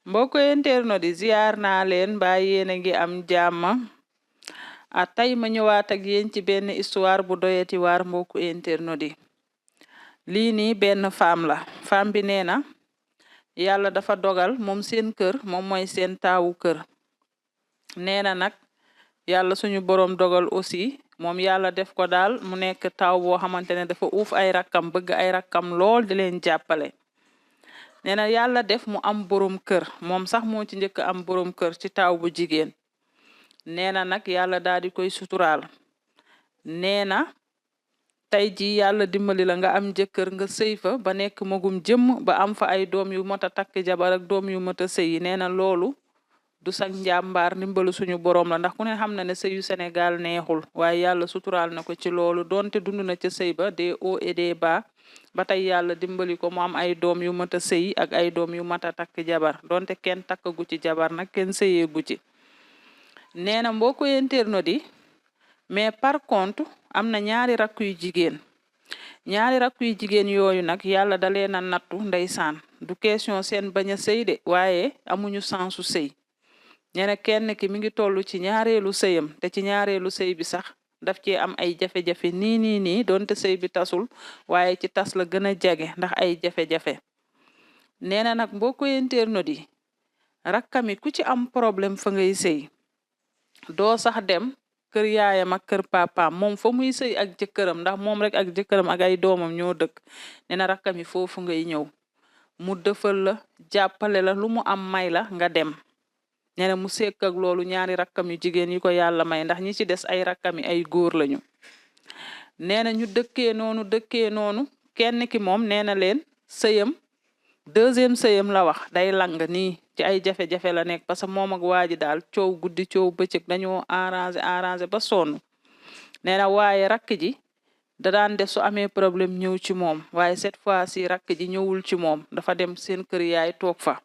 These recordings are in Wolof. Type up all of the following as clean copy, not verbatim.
mbokk internet di ziar naa leen mbaa yéen a ngi am jàmm tey ma ñëwaat ak yéen ci benn histoire bu doyati waar mbokku internet yi lii nii benn femme la femme bi nee na yàlla dafa dogal moom seen kër moom mooy seen taawu kër nee na nag yàlla suñu borom dogal aussi moom yàlla def ko daal mu nekk taaw boo xamante ne dafa uuf ay rakkam bëgg ay rakkam lool di leen jàppale nee na yàlla def mu am borom kër moom sax moo ci njëkk am borom kër ci taaw bu jigéen nee na nag yàlla daal di koy suturaal nee na tey ji yàlla dimbali la nga am jëkkër nga sëy fa ba nekk magum jëmm ba am fa ay doom yu mot a takk jabar ak doom yu mot a sëyi nee na loolu du sax njàmbaar ndimbalu suñu borom la ndax ku ne xam na ne sëyu Sénégal neexul waaye yàlla suturaal na ko ci loolu donte dund na ca sëy ba des hauts et des bas ba tey yàlla dimbali ko mu am ay doom yu mat a sëy ak ay doom yu mat a takk jabar donte kenn takkagu ci jabar nag kenn sëyeegu ci nee na mbokku internet yi mais par contre am na ñaari rakk yu jigéen yooyu nag yàlla da leen a nattu ndeysaan du question seen bañ a sëy de waaye amuñu sansu sëy nee na kenn ki mi ngi toll ci ñaareelu sëyam te ci ñaareelu sëy bi sax daf ci am ay jafe-jafe nii donte sëy bi tasul waaye ci tas la gën a jage ndax ay jafe-jafe nee na nag mbokku internet yi rakkami ku ci am problème fa ngay sëy doo sax dem kër yaayam ak kër papaam moom fa muy sëy ak jëkkëram ndax moom rek ak jëkkëram ak ay doomam ñoo dëkk nee na rakkami foofu ngay ñëw mu dëfal la jàppale la lu mu am may la nga dem nee na mu sekk ak loolu ñaari rakkam yu jigéen yi ko yàlla may ndax ñi ci des ay rakkami ay góor lañu nee na ñu dëkkee noonu kenn ki moom nee na leen sëyam deuxième sëyam la wax day lang nii ci ay jafe-jafe la nekk parce que moom ak waa ji daal coow guddi coow bëccëg dañoo arrangé ba sonn nee na waaye rakk ji da daan def su amee problème ñëw ci moom waaye cette fois-ci rakk ji ñëwul ci moom dafa dem seen kër yaay toog fa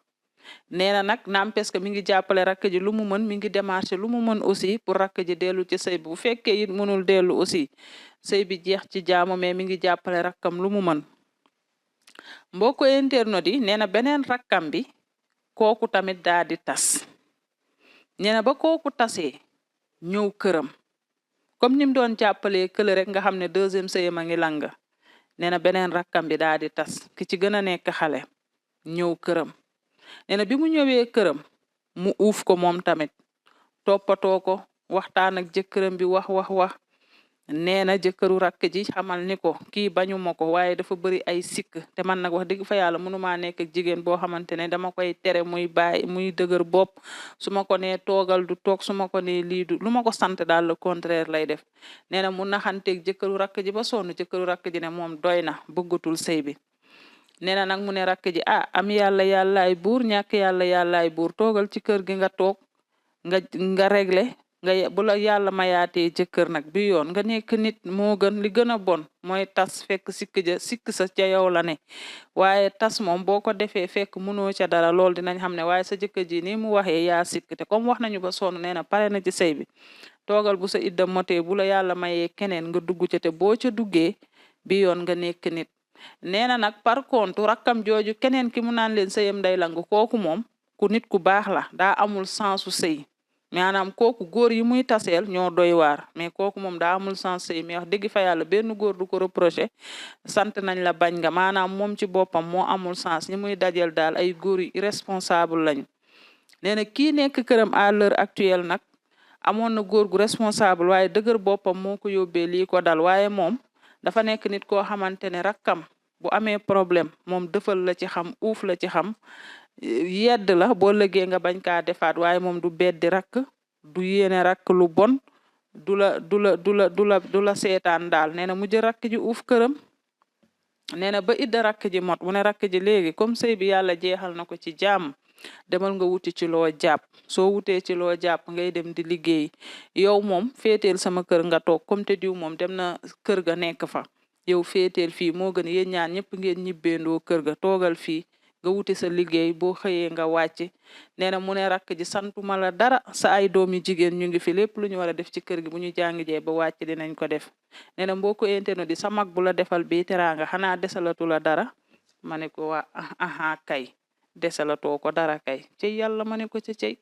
nee na nag n'empêche que mi ngi jàppale rakk ji lu mu mën mi ngi démarché lu mu mën aussi pour rakk ji dellu ci sëy bi bu fekkee it mënul dellu aussi sëy bi jeex ci jaamu mais mi ngi jàppale rakkam lu mu mën mbokku internet yi nee na beneen rakkam bi kooku tamit daa di tas nee na ba kooku tasee ñëw këram comme ni mu doon jàppalee kële rek nga xam ne deuxième sëyam a ngi lang nee na beneen rakkam bi daa di tas ki ci gën a nekk xale ñëw këram nee na bi mu ñëwee këram mu uuf ko moom tamit toppatoo ko waxtaan ak jëkkëram bi wax nee na jëkkëru rakk ji xamal ni ko kii bañu ma ko waaye dafa bëri ay sikk te man nag wax dëgg fa yàlla mënumaa nekk ak jigéen boo xamante ne dama koy tere muy bàyyi muy dëgër bopp su ma ko nee toogal du toog su ma ko nee lii du lu ma ko sant daal le contraire lay def nee na mu naxanteeg jëkkëru rakk ji ba sonn jëkkëru rakk ji ne moom doy na bëggatul sëy bi nee na nag mu ne rakk ji am yàllaay buur ñàkk yàllaay buur toogal ci kër gi nga toog nga réglé nga bu la yàlla mayaatee jëkkër nag bi yoon nga nekk nit moo gën li gën a bon mooy tas fekk sikk sa ca yow la ne waaye tas moom boo ko defee fekk mënoo ca dara lool dinañ xam ne waaye sa jëkkër ji ni mu waxee yaa sikk te comme wax nañu ba sonn nee na pare na ci sëy bi toogal bu sa idda motee bu la yàlla mayee keneen nga dugg ca te boo ca duggee bi yoon nga nekk nit nee na nag par contre rakkam jooju keneen ki mu naan leen sëyam day lang kooku moom ku nit ku baax la daa amul sensu sëy maanaam kooku góor yi muy taseel ñoo doy waar mais kooku moom daa amul sens sëy mais wax dëgg fa yàlla benn góor du ko reproché sant nañ la bañ nga maanaam moom ci boppam moo amul sens ñi muy dajel daal ay góor yu irresponsable lañu nee na kii nekk këram à l'heure actuelle nag amoon na góor gu responsable waaye dëgër boppam moo ko yóbbee lii ko dal waaye moom dafa nekk nit koo xamante ne rakkam bu amee problème moom dëfal la ci xam uuf la ci xam yedd la boo lëggee nga bañ kaa defaat waaye moom du beddi rakk du yéene rakk lu bon du la seetaan daal nee na mu jël rakk ji uuf këram nee na ba idda rakk ji mot mu ne rakk ji léegi comme sëy bi yàlla jeexal na ko ci jàmm demal nga wuti ci loo jàpp soo wutee ci loo jàpp ngay dem di liggéey yow moom féeteel sama kër nga toog comme te diw moom dem na kër ga nekk fa yow féeteel fii moo gën yéen ñaan ñëpp ngeen ñibbeendoo kër ga toogal fii nga wuti sa liggéey boo xëyee nga wàcc nee na mu ne rakk ji santuma la dara sa ay doom yu jigéen ñu ngi fi lépp lu ñu war a def ci kër gi bu ñu jàngijee ba wàcc dinañ ko def nee na mboo ko internet di sa mag bu la defal bi teraanga xanaa desalatu la dara ma ne ko waa aha kay desalatoo ko dara kay cey yàlla ma ne ko ca cey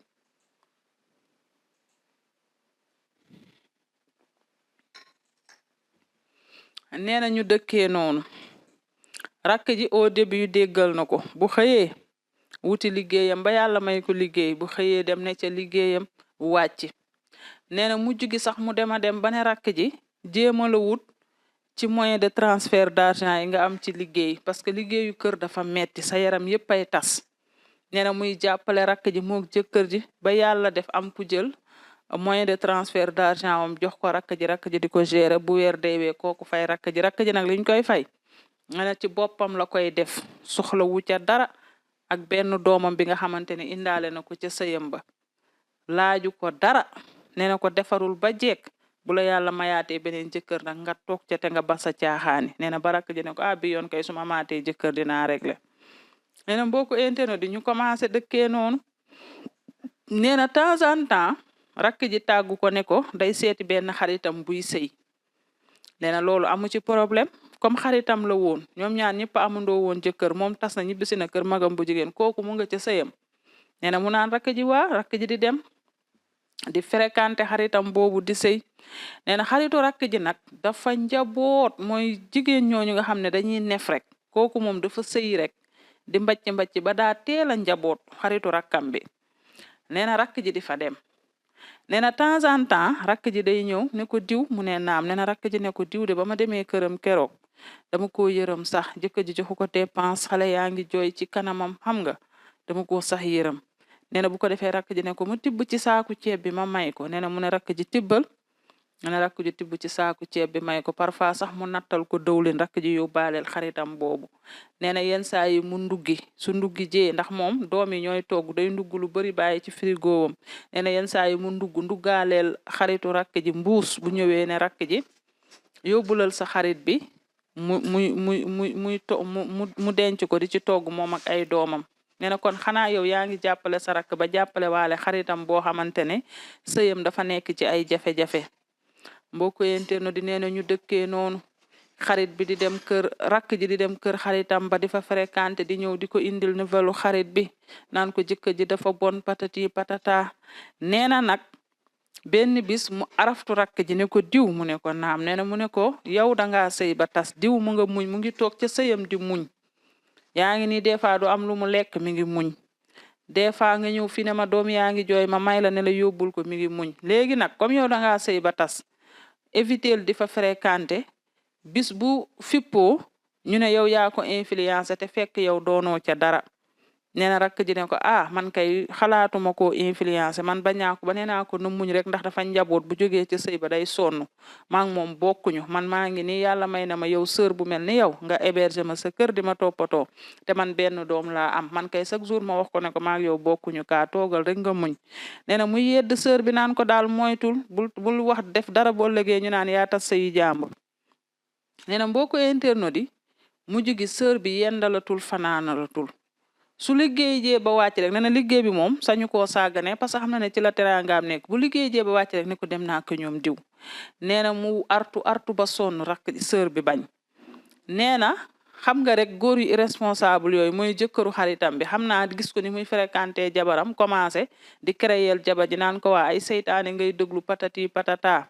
nee na ñu dëkkee noonu rakk ji au début yu déggal na ko bu xëyee wuti liggéeyam ba yàlla may ko liggéey bu xëyee dem ne ca liggéeyam wàcc nee na mujj gi sax mu dem a dem ba ne rakk ji jéema la wut ci moyen de transfert d'argent yi nga am ci liggéey parce que liggéeyu kër dafa metti sa yaram yépp ay tas nee na muy jàppale rakk ji moog jëkkër ji ba yàlla def am ku jël moyen de transfert d'argent am jox ko rakk ji di ko gérer bu weer deewee kooku fay rakk ji nag liñ koy fay nee na ci boppam la koy def soxla wu ca dara ak benn doomam bi nga xamante ne indaale na ko ca sëyam ba laaju ko dara nee na ko defarul ba jekk bu la yàlla mayaatee beneen jëkkër nag nga toog ca te nga basa caaxaani nee na ba rakk ji ne ko bi yoon kay suma maatee jëkkër dinaa régler nee na mbokku internet di ñu commencé dëkkee noonu nee na temps en temps rakk ji tàggu ko ne ko day seeti benn xaritam buy sëy nee na loolu amu ci problème comme xaritam la woon ñoom ñaar ñëpp amandoo woon jëkkër moom tas na ñibbisi na kër magam bu jigéen kooku mu nga ca sëyam nee na mu naan rakk ji di dem di fréquenté xaritam boobu di sëy nee na xaritu rakk ji nag dafa njaboot mooy jigéen ñooñu nga xam ne dañuy nef rek kooku moom dafa sëy rek di mbacc ba daa teel a njaboot xaritu rakkam bi nee na rakk ji di fa dem nee na temps en temps rakk ji day ñëw ne ko diw mu ne naam nee na rakk ji ne ko diw de ba ma demee këram keroog dama ko yërëm sax jëkkër ji joxu ko dépense xale yaa ngi jooy ci kanamam xam nga dama ko sax yërëm nee na bu ko defee rakk ji ne ko mu tibb ci saaku ceeb bi ma may ko nee na mu ne rakk ji tibbal nee na rakk ji tibb ci saaku ceeb bi may ko parfois sax mu nattal ko dëwlin rakk ji yóbbaaleel xaritam boobu nee na yenn saa yi mu nduggi su nduggi jee ndax moom doom yi ñooy togg day ndugg lu bari bàyyi ci frigoowam nee na yenn saa yi mu nduggaaleel xaritu rakk ji mbuus bu ñëwee ne rakk ji yóbbulal sa xarit bi mu denc ko di ci togg moom ak ay doomam nee na kon xanaa yow yaa ngi jàppale sa rakk ba jàppale waale xaritam boo xamante ne sëyam dafa nekk ci ay jafe-jafe mbokku internet di nee na ñu dëkkee noonu xarit bi di dem kër rakk ji di dem kër xaritam ba di fa fréquenté di ñëw di ko indil nouvelle xarit bi naan ko jëkkër ji dafa bon patati patata nee na nag benn bis mu araftu rakk ji ne ko diw mu ne ko naam nee na mu ne ko yow dangaa sëy ba tas diw mu nga muñ mu ngi toog ca sëyam di muñ yaa ngi nii des fois du am lu mu lekk mi ngi muñ des fois nga ñëw fi ne ma doom yaa ngi jooy ma may la ne la yóbbul ko mi ngi muñ léegi nag comme yow dangaa sëy ba tas éviter di fa fréquenté bis bu fippoo ñu ne yow yaa ko influencé te fekk yow doonoo ca dara nee na rakk ji ne ko man kay xalaatuma koo influencé man bañaa ko ba nee naa ko nu muñ rek ndax dafa njaboot bu jógee ci sëy ba day sonn maa ngi moom bokkuñu man maa ngi nii yàlla may na ma yow sœur bu mel ni yow nga héberger ma sa kër di ma toppatoo te man benn doom laa am man kay chaque jour ma wax ko ne ko maa ngi yow bokkuñu kaa toogal rek nga muñ nee na muy yedd sœur bi naan ko daal moytul bul wax def dara boo légee ñu naan yaa tas sëyu jàmbur nee na mboo ko internet yi mujj gi sœur bi yendalatul fanaanalatul su liggéey jee ba wàcc rek nee na liggéey bi moom sañu koo saagane parce que xam na ne ci la teraangaam nekk bu liggéey jee ba wàcc rek ne ko dem naa ko ñoom diw nee na mu artu ba sonn rakk sœur bi bañ nee na xam nga rek góor yu irresponsable yooyu mooy jëkkëru xaritam bi xam naa gis ko ni muy fréquenté jabaram commencé di créer jabar ji naan ko waa ay seytaane ngay déglu patati patata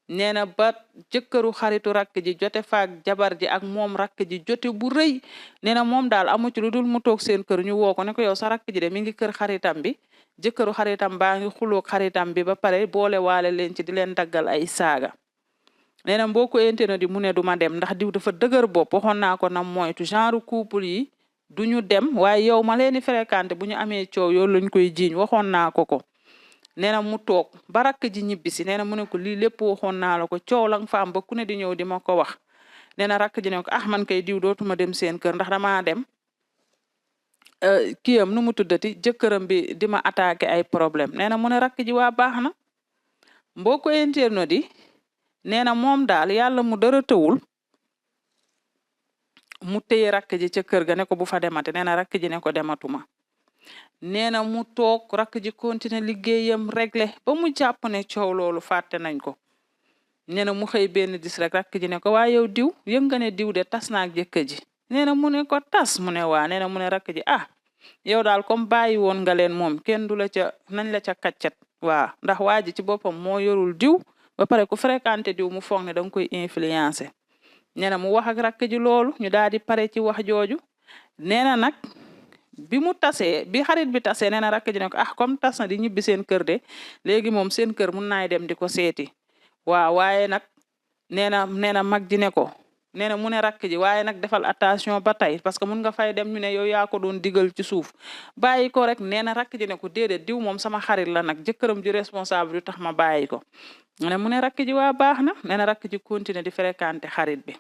nee na ba jëkkëru xaritu rakk ji jote faak jabar ji ak moom rakk ji jote bu rëy nee na moom daal amu ci lu dul mu toog seen kër ñu woo ko ne ko yow sa rakk ji de mi ngi kër xaritam bi jëkkëru xaritam baa ngi xuloog xaritam bi ba pare boole waale leen ci di leen daggal ay saaga nee na mboo ko internet yi mu ne du ma dem ndax diw dafa dëgër bopp waxoon naa ko na moytu genre couple yi duñu dem waaye yow ma leen di fréquenté bu ñu amee coow yow lañ koy jiiñ waxoon naa ko nee na mu toog ba rakk ji ñibbisi nee na mu ne ko lii lépp waxoon naa la ko coow la nga fa am ba ku ne di ñëw di ma ko wax nee na rakk ji ne ko man kay diw dootuma dem seen kër ndax damaa dem kiyam nu mu tuddati jëkkëram bi di ma attaqué ay problème nee na mu ne rakk ji waa baax na mboo ko internet yi nee na moom daal yàlla mu dara tëwul mu téye rakk ji ca kër ga ne ko bu fa demate nee na rakk ji ne ko dematuma nee na mu toog rakk ji continuer liggéeyam réglé ba mu jàpp ne coow loolu fàtte nañ ko nee na mu xëy benn dis rek rakk ji ne ko waa yow diw yëg nga ne diw de tas naak jëkkër ji nee na mu ne ko tas mu ne waa nee na mu ne rakk ji yow daal comme bàyyi woon nga leen moom kenn du la ca nañ la ca kàccat waaw ndax waa ji ci boppam moo yorul diw ba pare ku fréquenté diw mu foog ne da nga koy influencer nee na mu wax ak rakk ji loolu ñu daal di pare ci wax jooju nee na nag bi mu tasee bi xarit bi tasee nee na rakk ji ne ko comme tas na di ñibbi seen kër de léegi moom seen kër mun naay dem di ko seeti waaw waaye nag nee na mag ji ne ko nee na mu ne rakk ji waaye nag defal attention ba tey parce que mun nga fay dem ñu ne yow yaa ko doon digal ci suuf bàyyi ko rek nee na rakk ji ne ko déedéet diw moom sama xarit la nag jëkkëram ju responsable du tax ma bàyyi ko ne mu ne rakk ji waa baax na nee na rakk ji continuer di fréquenter xarit bi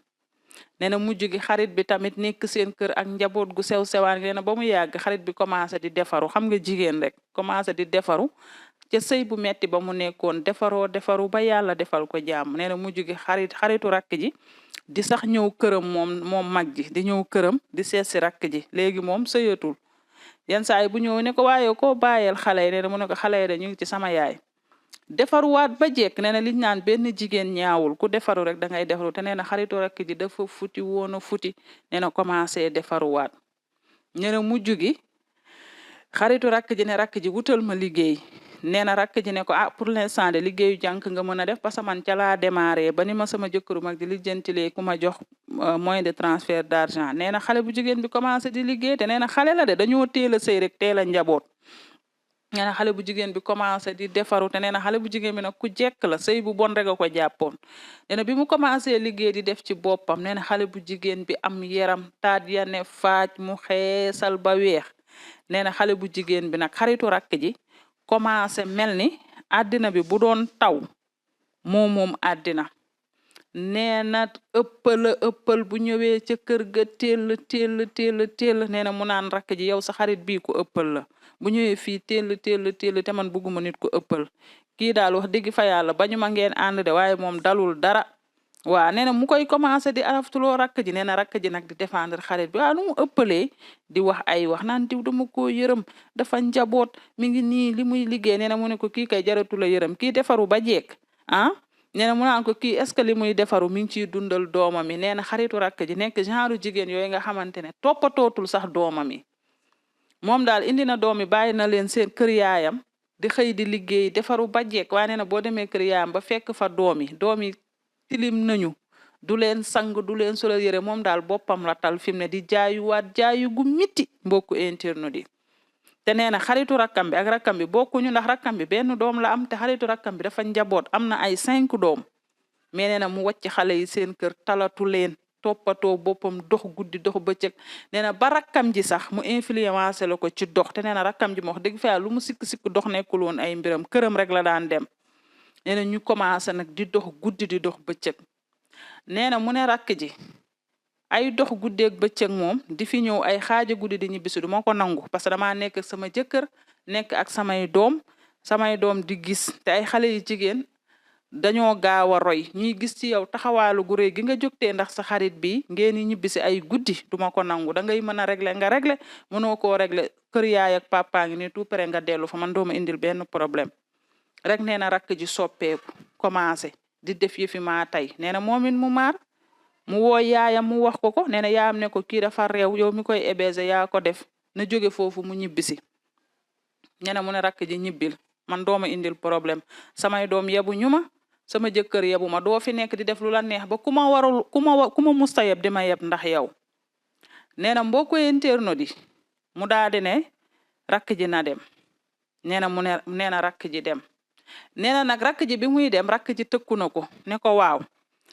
nee na mujj gi xarit bi tamit nekk seen kër ak njaboot gu sew sewaan nee na ba mu yàgg xarit bi commencé di defaru xam nga jigéen rek commencé di defaru ca sëy bu metti ba mu nekkoon defaru ba yàlla defal ko jàmm nee na mujj gi xaritu rakk ji di sax ñëw këram moom mag ji di ñëw këram di seet si rakk ji léegi moom sëyatul yenn saa yi bu ñëw ne ko waaye koo bàyyeel xale yi nee na mu ne ko xale yi de ñu ngi ci sama yaay defaruwaat ba jekk nee na liñ naan benn jigéen ñaawul ku defaru rek da ngay defaru te nee na xaritu rakk ji dafa futi woon a futi nee na commencé defaruwaat nee na mujj gi xaritu rakk ji ne rakk ji wutal ma liggéey nee na rakk ji ne ko pour l'instant de liggéeyu jànk nga mën a def parce que man ca laa démarré ba ni ma sama jëkkëru mag di lijjantilee ku ma jox moyen de transfert d'argent nee na xale bu jigéen bi commencé di liggéey te nee na xale la de dañoo teel a sëy rek teel a njaboot nee na xale bu jigéen bi commencé di defaru te nee na xale bu jigéen bi nag ku jekk la sëy bu bon rek a ko jàppoon nee na bi mu commencé liggéey di def ci boppam nee na xale bu jigéen bi am yaram taat ya ne faaj mu xeesal ba weex nee na xale bu jigéen bi nag xaritu rakk ji commencé mel ni àddina bi bu doon taw moom àddina nee na ëppal bu ñëwee ca kër ga teel nee na mu naan rakk ji yow sa xarit bii ku ëppal la bu ñëwee fii teel te man bëgguma nit ku ëppal kii daal wax dëgg fa yàlla bañu ma ngeen ànd de waaye moom dalul dara waaw nee na mu koy commencé di araftuloo rakk ji nee na rakk ji nag di défendre xarit bi waaw nu mu ëppalee di wax ay wax naan diw dama koo yërëm dafa njaboot mi ngi nii li muy liggéey nee na mu ne ko kii kay jaratu la yërëm kii defaru ba jekk nee na mu naan ko kii est-ce que li muy defaru mi ngi ciy dundal doomam yi nee na xaritu rakk ji nekk genre jigéen yooyu nga xamante ne toppatootul sax doomam yi moom daal indi na doom yi bàyyi na leen seen kër yaayam di xëy di liggéey defaru ba jekk waaye nee na boo demee kër yaayam ba fekk fa doom yi tilim nañu du leen sang du leen solal yére moom daal boppam la tal fi mu ne di jaayuwaat jaayu gu miti mbokku internet yi te nee na xaritu rakkam bi ak rakkam bi bokkuñu ndax rakkam bi benn doom la am te xaritu rakkam bi dafa njaboot am na ay 5 doom mais nee na mu wàcc xale yi seen kër talatu leen toppatoo boppam dox guddi dox bëccëg nee na ba rakkam ji sax mu influencé la ko ci dox te nee na rakkam ji mo wax dëgg fa lu mu sikk dox nekkul woon ay mbiram këram rek la daan dem nee na ñu commencé nag di dox guddi di dox bëccëg nee na mu ne rakk ji ay dox guddeeg bëccëg moom di fi ñëw ay xaaja guddi di ñibbisi du ma ko nangu parce que damaa nekk ak sama jëkkër nekk ak samay doom di gis te ay xale yi jigéen dañoo gaaw a roy ñuy gis ci yow taxawaalu gu rëy gi nga jógtee ndax sa xarit bi ngeen ñibbisi ay guddi du ma ko nangu da ngay mën a régler nga régler mënoo koo régler kër yaay ak papa ngi ni tout près nga dellu fa man dooma indil benn problème rek nee na rakk ji soppeeku commencé di def yëfi maa tey nee na moom it mu maar mu woo yaayam mu wax ko nee na yaayam ne ko kii dafa réew yow mi koy héberger yaa ko def na jóge foofu mu ñibbisi nee na mu ne rakk ji ñibbil man dooma indil problème samay doom yebu ñu ma sama jëkkër yebu ma doo fi nekk di def lu la neex ba ku ma musta yeb di ma yeb ndax yow nee na mbokku internet yi mu daal di ne rakk ji na dem nee na rakk ji dem nee na nag rakk ji bi muy dem rakk ji tëkku na ko ne ko waaw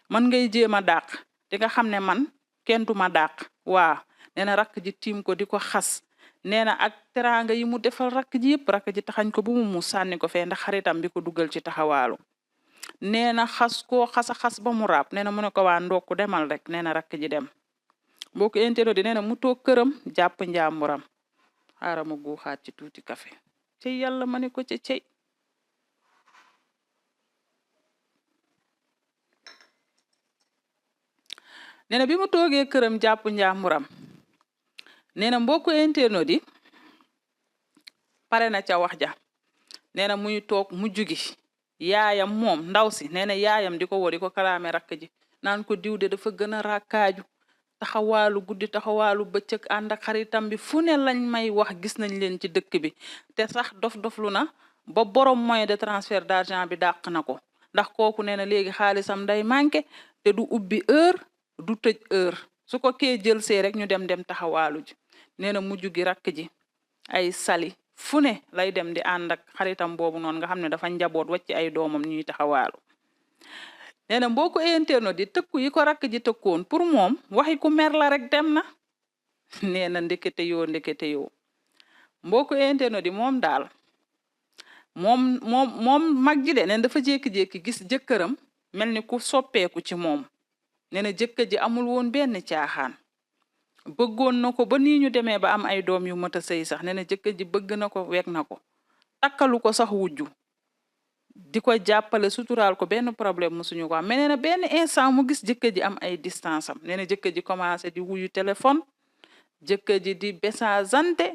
man ngay jéem a dàq di nga xam ne man kenn du ma dàq waaw nee na rakk ji tiim ko di ko xas nee na ak teraanga yi mu defal rakk ji yëpp rakk ji taxañ ko bu mu sànni ko fee ndax xaritam bi ko dugal ci taxawaalu nee na xas ba mu raab nee na mu ne ko waa ndokku demal rek nee na rakk ji dem mbokk internet di nee na mu toog këram jàpp njàmburam xaaral ma guuxaat ci tuuti café cey yàlla ma ne ko ci cey nee na bi mu toogee këram jàpp njàmburam nee na mbokku internet yi pare na ca wax ja nee na muy toog mujj gi yaayam moom ndaw si nee na yaayam di ko woo di ko kalaame rakk ji naan ko diw de dafa gën a rakkaaju taxawaalu guddi taxawaalu bëccëg ànd ak xaritam bi fu ne lañ may wax gis nañ leen ci dëkk bi te sax dof-doflu na ba borom moyen de transfert d'argent bi dàq na ko ndax kooku nee na léegi xaalisam day manqué te du ubbi heure du tëj heure su ko kee jël see rek ñu dem taxawaalu ji nee na mujj gi rakk ji ay sali fu ne lay dem di ànd ak xaritam boobu noonu nga xam ne dafa njaboot wàcc ay doomam ñuy taxawaalu nee na mboo ko internet di tëkku yi ko rakk ji tëkkoon pour moom waxi ku mer la rek dem na nee na ndekete yoo mboo ko internet di moom daal moom mag ji de neen dafa jékki-jékki gis jëkkëram mel ni ku soppeeku ci moom nee na jëkkër ji amul woon benn caaxaan bëggoon na ko ba nii ñu demee ba am ay doom yu mat a sëy sax nee na jëkkër ji bëgg na ko weeg na ko takkalu ko sax wujju di ko jàppale suturaal ko benn problème musuñu ko am mais nee na benn instant mu gis jëkkër ji am ay distance am nee na jëkkër ji commencé di wuyu téléphone jëkkër ji di messageante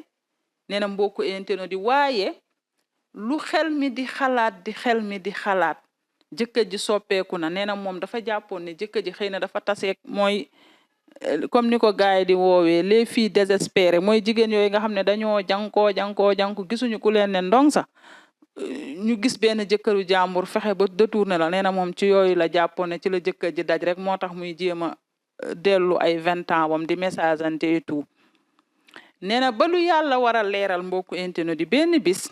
nee na mbokku internet di waaye lu xel mi di xalaat jëkkër ji soppeeku na nee na moom dafa jàppoon ne jëkkër ji xëy na dafa taseek mooy comme ni ko gars yi di woowee les filles désespérées mooy jigéen yooyu nga xam ne dañoo jànkoo gisuñu ku leen ne ndong sax ñu gis benn jëkkëru jàmbur fexe ba détourné la nee na moom ci yooyu la jàppoon ne ci la jëkkër ji daj rek moo tax muy jéem a dellu ay 20 ans wam di message ante et tout nee na ba lu yàlla war a leeral mbokku internet di benn bis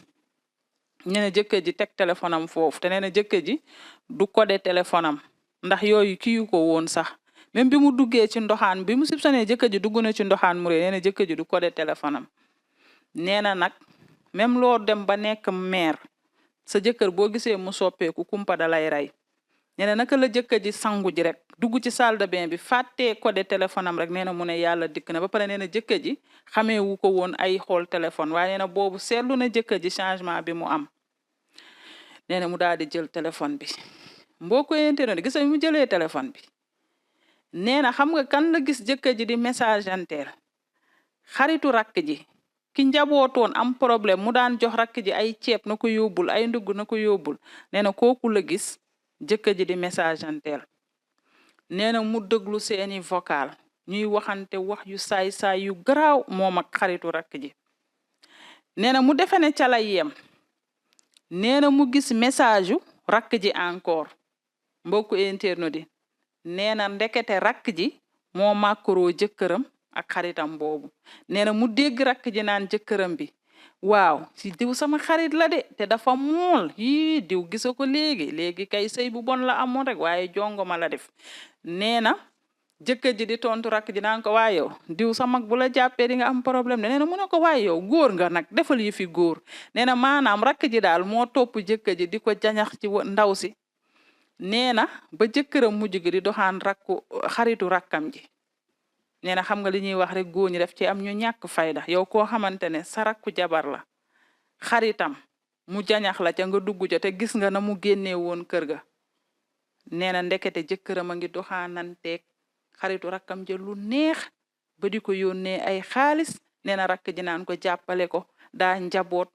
nee na jëkkër ji teg téléphone am foofu te nee na jëkkër ji du codé téléphone am ndax yooyu kiyu ko woon sax même bi mu duggee ci ndoxaan bi mu sibsonee jëkkër ji dugg na ci ndoxaan mu ree nee na jëkkër ji du codé téléphone am nee na nag même loo dem ba nekk mère sa jëkkër boo gisee mu soppeeku kumpa da lay rey nee na naka la jëkkër ji sangu ji rek dugg ci salle de bain bi fàttee codé téléphone am rek nee na mu ne yàlla dikk na ba pare nee na jëkkër ji xamee wu ko woon ay xool téléphone waaye nee na boobu seetlu na jëkkër ji changement bi mu am nee na mu daal di jël téléphone bi mboo ko internet gis mu jëlee téléphone bi nee na xam nga kan la gis jëkkër ji di message anteel xaritu rakk ji ki njabootoon am problème mu daan jox rakk ji ay ceeb na ko yóbbul ay ndugg na ko yóbbul nee na kooku la gis jëkkër ji di message anteel nee na mu déglu seeni vocal ñuy waxante wax yu saay yu garaaw moom ak xaritu rakk ji nee na mu defe ne ca lay yem nee na mu gis message yu rakk ji encore mbokku internet di nee na ndekete rakk ji moo màkkaroo jëkkëram ak xaritam boobu nee na mu dégg rakk ji naan jëkkëram bi waaw si diw sama xarit la de te dafa mool yii diw gisa ko léegi kay sëy bu bon la amoon rek waaye jongoma la def nee na jëkkër ji di tontu rakk ji naan ko waaye yow diw sa mag bu la jàppee di nga am problème nee na mu ne ko waaye yow góor nga nag defal yi fi góor nee na maanaam rakk ji daal moo topp jëkkër ji di ko jañax ci ndaw si nee na ba jëkkëram mujj gi di doxaan xaritu rakkam ji nee na xam nga li ñuy wax rek góor ñi def ci am ñu ñàkk fayda yow koo xamante ne sa rakku jabar la xaritam mu jañax la ca nga dugg ca te gis nga na mu génnee woon kër ga nee na ndekete jëkkëram a ngi doxaananteeg xaritu rakkam ja lu neex ba di ko yónnee ay xaalis nee na rakk ji naan ko jàppale ko daa njaboot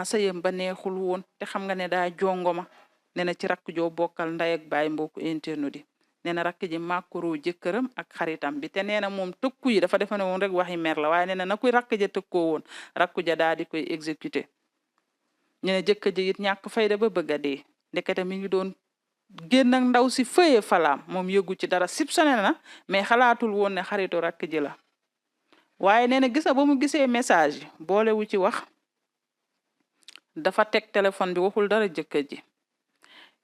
sëyam ba neexul woon te xam nga ne daa jongoma nee na ci rakk joo bokkal nday ak baay mbokku internet di nee na rakk ji màkkuroo jëkkëram ak xaritam bi te nee na moom tëkku yi dafa defe ne woon rek waxi mer la waaye nee na kuy rakk ja tëkkoo woon rakku ja daal di koy exécuté ñu ne jëkkër ji it ñàkk fayda ba bëgg a dee ndekete mi ngi doon génn ak ndaw si fëye falaam moom yëgu ci dara sipsone na mais xalaatul woon ne xaritu rakk ji la waaye nee na gis na ba mu gisee message yi boolewu ci wax dafa teg téléphone bi waxul dara jëkkër ji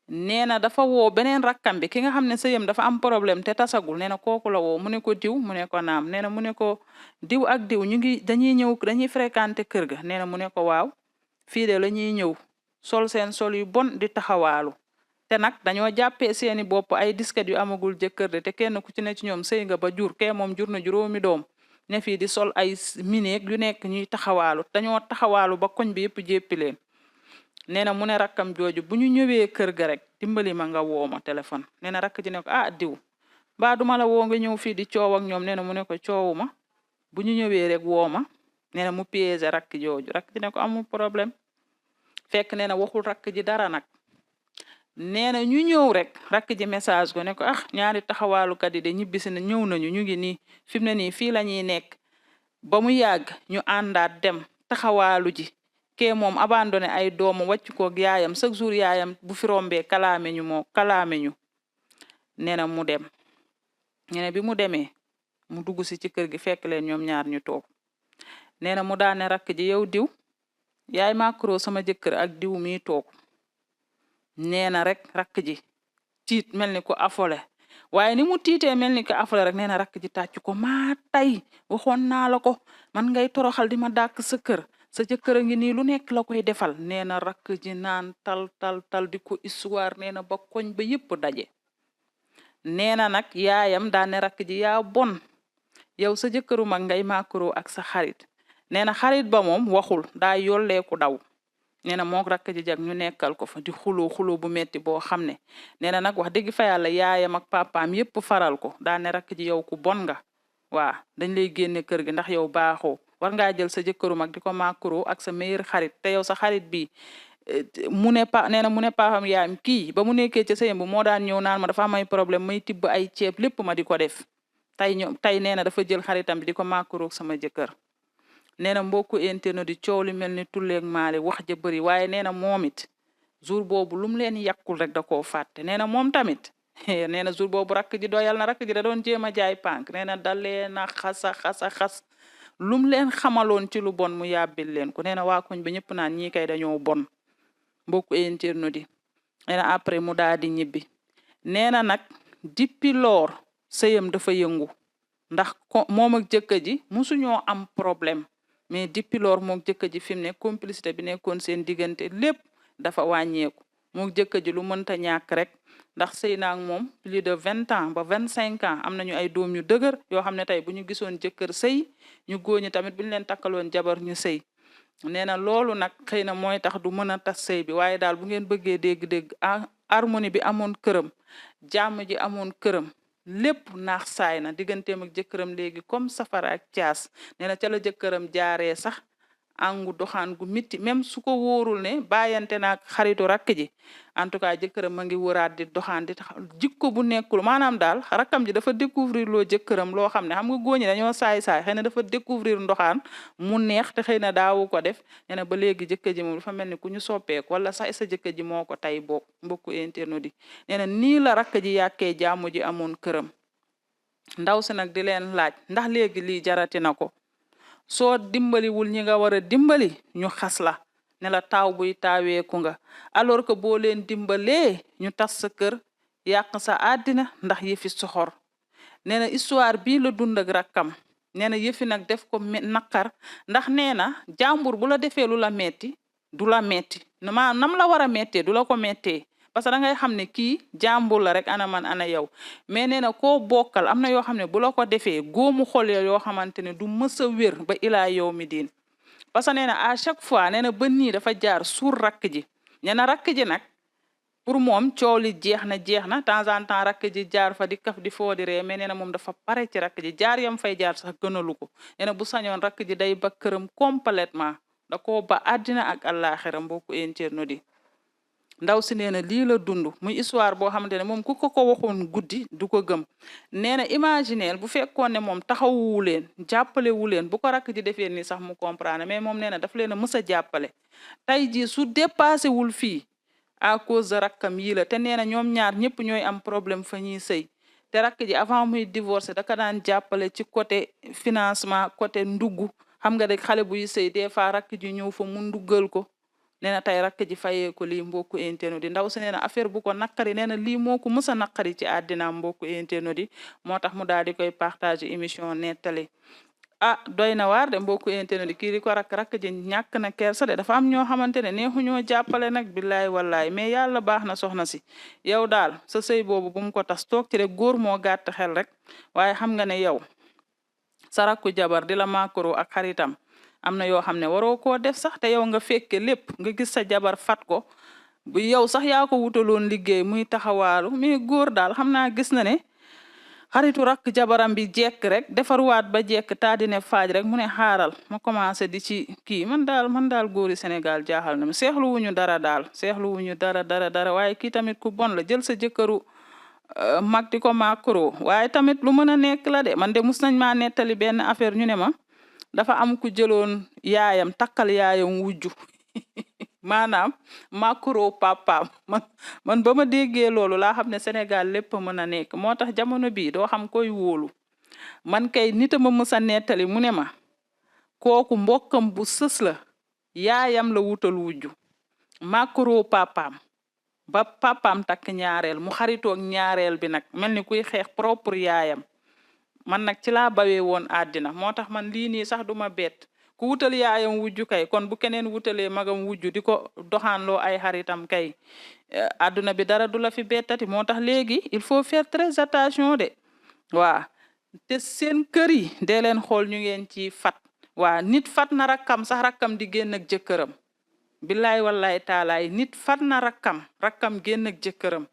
nee na dafa woo beneen rakkam bi ki nga xam ne sëyam dafa am problème te tasagul nee na kooku la woo mu ne ko diw mu ne ko naam nee na mu ne ko diw ak diw dañuy fréquenté kër ga nee na mu ne ko waaw fii de la ñuy ñëw sol seen sol yu bon di taxawaalu te nag dañoo jàppee seeni bopp ay disket yu amagul jëkkër de te kenn ku ci ne ci ñoom sëy nga ba jur kee moom jur na juróomi doom ne fii di sol ay mineeg yu nekk ñuy taxawaalu dañoo taxawaalu ba koñ bi yëpp jéppi leen nee na mu ne rakkam jooju bu ñu ñëwee kër ga rek dimbali ma nga woo ma téléphone nee na rakk ji ne ko diw mbaa duma la woo nga ñëw fii di coow ak ñoom nee na mu ne ko coowu ma bu ñu ñëwee rek woo ma nee na mu piégé rakk jooju rakk ji ne ko amul problème fekk nee na waxul rakk ji dara nag nee na ñu ñëw rek rakk ji message ko ne ko ah ñaari taxawaalukat yi de ñibbisi na ñëw nañu ñu ngi nii fi mu ne nii fii la ñuy nekk ba mu yàgg ñu àndaat dem taxawaalu ji kee moom abandonné ay doomam wàcc koog yaayam chaque jour yaayam bu fi rombee kalaame ñu nee na mu dem nee bi mu demee mu dugg si ci kër gi fekk leen ñoom ñaar ñu toog nee na mu daane rakk ji yow diw yaay macro sama jëkkër ak diw mi toog nee na rek rakk ji tiit mel ni ko affolé waaye ni mu tiitee mel ni ko affolé rek nee na rakk ji tàcc ko maa tay waxoon naa la ko man ngay toroxal di ma dàkk sa kër sa jëkkër a ngi nii lu nekk la koy defal nee na rakk ji naan tal di ko histoire nee na ba koñ ba yépp daje nee na nag yaayam daane rakk ji yaa bon yow sa jëkkëru mag ngay macro ak sa xarit nee na xarit ba moom waxul daa yolleeku daw nee na mook rakk ji jag ñu nekkal ko fa di xuloo bu metti boo xam ne nee na nag wax dëgg fa yàlla yaayam ak papaam yépp faral ko daane rakk ji yow ku bon nga waa dañ lay génne kër gi ndax yow baaxoo war ngaa jël sa jëkkëru mag di ko macro ak sa meilleur xarit te yow sa xarit bi nee na mu ne paapam yaayam kii ba mu nekkee ca sëyam bu moo daan ñëw naan ma dafa am ay problème may tibb ay ceeb lépp ma di ko def tey nee na dafa jël xaritam bi di ko macro sama jëkkër nee na mbokku internet di coow li mel ni tulleeg maale wax ja bëri waaye nee na moom it jour boobu lu mu leen yàqul rek da koo fàtte nee na moom tamit nee na jour boobu rakk ji doyal na rakk ji da doon jéem a jaay pànk nee na dalee na xas lu mu leen xamaloon ci lu bon mu yàbbil leen ko nee na waa koñ ba ñëpp naan ñii kay dañoo bon mbokku internet di nee na après mu daal di ñibbi nee na nag depuis loor sëyam dafa yëngu ndax moom ak jëkkër ji musuñoo am problème mais depuis loor mook jëkkër ji fi mu ne complicité bi nekkoon seen diggante lépp dafa wàññeeku mook jëkkër ji lu mënta ñàkk rek ndax sëy na ak moom plus de 20 ans ba 25 ans am nañu ay doom yu dëgër yoo xam ne tey bu ñu gisoon jëkkër sëy ñu góor ñi tamit bu ñu leen takkaloon jabar ñu sëy nee na loolu nag xëy na mooy tax du mën a tas sëy bi waaye daal bu ngeen bëggee dégg-dégg harmonie bi amoon këram jàmm ji amoon këram lépp naax saay na digganteem ak jëkkëram léegi comme safara ak caas nee na ca la jëkkëram jaaree sax angu doxaan gu mitti même su ko wóorul ne bàyyante naag xaritu rakk ji en tout cas jëkkëram ma ngi wëraat di doxaan di tax jikko bu nekkul maanaam daal rakkam ji dafa découvrir loo jëkkëram loo xam ne xam nga góor ñi dañoo saay-saay xëy na dafa découvrir ndoxaan mu neex te xëy na daawu ko def nee na ba léegi jëkkër ji moom dafa mel ni ku ñu soppeeku wala sax sa jëkkër ji moo ko tay boog mbokku internet yi nee na nii la rakk ji yàkkee jàmm ji amoon këram ndaw si nag di leen laaj ndax léegi lii jarati na ko soo dimbaliwul ñi nga war a dimbali ñu xas la ne la taaw buy taaweeku nga alors que boo leen dimbalee ñu tas sa kër yàq sa àddina ndax yëfi soxor nee na histoire bii la dund ak rakkam nee na yëfi nag def ko naqar ndax nee na jàmbur bu la defee lu la metti du la metti nam la war a mettee du la ko mettee parce que da ngay xam ne kii jàmbur la rek ana man ana yow mais nee na koo bokkal am na yoo xam ne bu la ko defee góomu xol yoo xamante ne du mës a wér ba ilaa yow mi diin parce que nee na à chaque fois nee na ba nii dafa jaar suur rakk ji nee na rakk ji nag pour moom coow li jeex na temps en temps rakk ji jaar fa di kaf di foo di ree mais nee na moom dafa pare ci rakk ji jaar yam fay jaar sax gënalu ko nee na bu sañoon rakk ji day ba këram complètement da koo ba àddina ak àllaaxira mbokku internet di ndaw si nee na lii la dund muy histoire boo xamante ne moom ku ko waxoon guddi du ko gëm nee na imagineel bu fekkoon ne moom taxawu leen jàppale wu leen bu ko rakk ji defee nii sax mu comprendre mais moom nee na daf leen a mës a jàppale tey jii su dépassé wul fii à cause de rakkam yii la te nee na ñoom ñaar ñëpp ñooy am problème fa ñuy sëy te rakk ji avant muy divorcer daka daan jàppale ci côté financement côté ndugg xam nga rek xale buy sëy des fois rakk ji ñëw fa mu nduggal ko nee na tey rakk ji fayee ko lii mbokku internet di ndaw si nee na affaire bu ko naqari nee na lii moo ko mës a naqari ci àddina mbokku internet di moo tax mu daal di koy partager émission nettali doy na waar de mbokku internet di kii di ko rakk ji ñàkk na kersa de dafa am ñoo xamante ne neexu ñoo jàppale nag billaay wallaay mais yàlla baax na soxna si yow daal sa sëy boobu bu mu ko tas toog ci rek góor moo gàtt xel rek waaye xam nga ne yow sa rakku jabar di la makoro ak xaritam am na yoo xam ne waroo koo def sax te yow nga fekke lépp nga gis sa jabar fat ko bu yow sax yaa ko wutaloon liggéey muy taxawaalu mais góor daal xam naa gis na ne xaritu rakk jabaram bi jekk rek defaruwaat ba jekk taa di ne faaj rek mu ne xaaral ma commencé di ci kii man daal góori Sénégal jaaxal na ma seexlu wuñu dara daal seexlu wuñu dara waaye kii tamit ku bon la jël sa jëkkëru mag di ko macro waaye tamit lu mën a nekk la de man de mus nañ maa nettali benn affaire ñu ne ma dafa am ku jëloon yaayam takkal yaayam wujju maanaam macro papaam man ba ma déggee loolu laa xam ne Sénégal lépp mën a nekk moo tax jamono bii doo xam koy wóolu man kay nit a ma mës a nettali mu ne ma kooku mbokkam bu sës la yaayam la wutal wujju macro papaam ba papaam takk ñaareel mu xaritoog ñaareel bi nag mel ni kuy xeex propre yaayam man nag ci laa bawee woon àddina moo tax man lii nii sax duma bett ku wutal yaayam wujju kay kon bu keneen wutalee magam wujju di ko doxaanloo ay xaritam kay àdduna bi dara du la fi bettati moo tax léegi il faut faire très attention de waa te seen kër yi dee leen xool ñu ngeen ci fat waa nit fat na rakkam sax rakkam di génn ak jëkkëram billaay wallaay taalaay nit fat na rakkam génn ak jëkkëram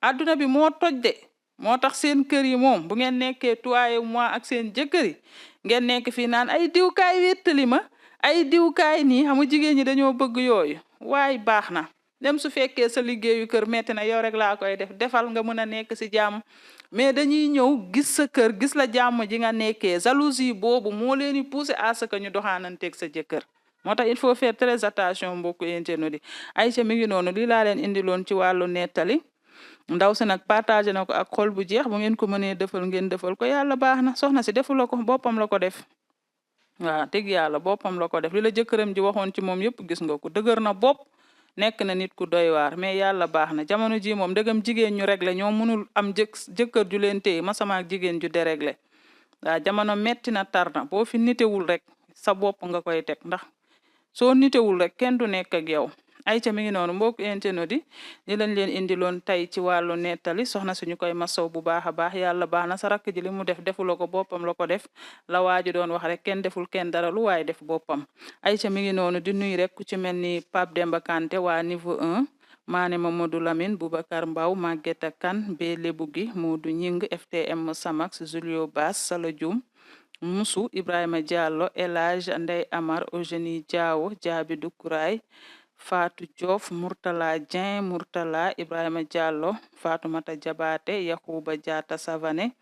àdduna bi moo toj de moo tax seen kër yi moom bu ngeen nekkee 3 mois ak seen jëkkër yi ngeen nekk fii naan ay diwkaay wéttali ma ay diwkaay nii xamu jigéen ñi dañoo bëgg yooyu waaye baax na dem su fekkee sa liggéeyu kër metti na yow rek laa koy defal nga mën a nekk si jàmm mais dañuy ñëw gis sa kër gis la jàmm ji nga nekkee jalousie boobu moo leen di pousser à ce que ñu doxaananteeg sa jëkkër moo tax il faut faire très attention mbokku internet di Aïcha mi ngi noonu lii laa leen indiloon ci wàllu nettali ndaw si nag partagé na ko ak xol bu jeex bu ngeen ko mënee defal ngeen defal ko yàlla baax na soxna si defu la ko boppam la ko def waaw dëgg yàlla boppam la ko def li la jëkkëram ji waxoon ci moom yëpp gis nga ko dëgër na bopp nekk na nit ku doy waar mais yàlla baax na jamono ji moom dëggam jigéen ñu réglé ñoo mënul am jëkkër ju leen téye masama ak jigéen ju déréglé waaw jamono metti na tar na boo fi nitewul rek sa bopp nga koy teg ndax soo nitewul rek kenn du nekk ak yow Aïcha mi ngi noonu mbokk internet di lañ leen indiloon tey ci wàllu nettali soxna suñu koy masaw bu baax a baax yàlla baax na sa rakk ji li mu def defuloo ko boppam la ko def la waaju doon wax rek kenn deful kenn dara lu waaye def boppam Aïcha mi ngi noonu di nuy rek ku ci mel ni Pape Demba Kanté waa niveau 1 maane Mamadou Lamine Boubacar Mbaw Maguetta Kane be Lebu gi Modou Ñing FTM Samax Julio Bass Sala Dioum Musu Ibrahima Diallo Elage Ndey Amar Eugénie Diawo Jaabi Dukuraay Fatou Diouf Murtala Dieng Murtala Ibrahima Diallo Fatoumata Jabate Yakuba Diata Savané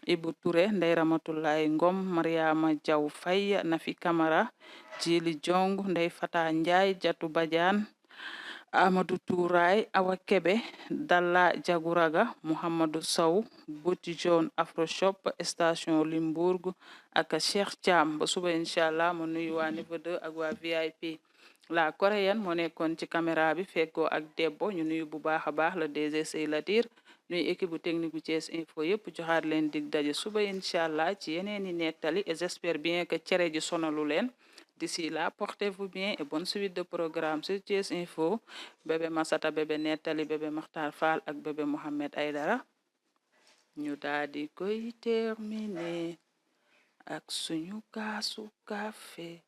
Ibou Touré Ndey Ramatoulaye Ngom Mariama Diaw Faye Nafi Camara Jili Jong Ndey Fata Ndiaye Jatu Badiane Amadou Touray Awa Kebe Dalla Jaguraga Mouhamadou Sow Boti Jaune Afroshop station Limbourg ak Cheikh Thiam ba suba inchallah mo nuyu waa niveau 2 ak waa VIP la coréenne moo nekkoon ci caméra bi fekkoo ak Debbo ñu nuyu bu baax a baax la DG Sey Latir nuyu équipe bu technique bu Thiès Info yëpp joxaat leen dig daje suba inchallah ci yeneen i nettali et j'espère bien que cere ji sonalu leen d'ici là portez-vous bien et bonne suite de programme sur Thiès Info bébé Masata bébé nettali bébé Makhtar Fall ak bébé Mohamed Aydara ñu daal di koy terminer ak suñu kaasu café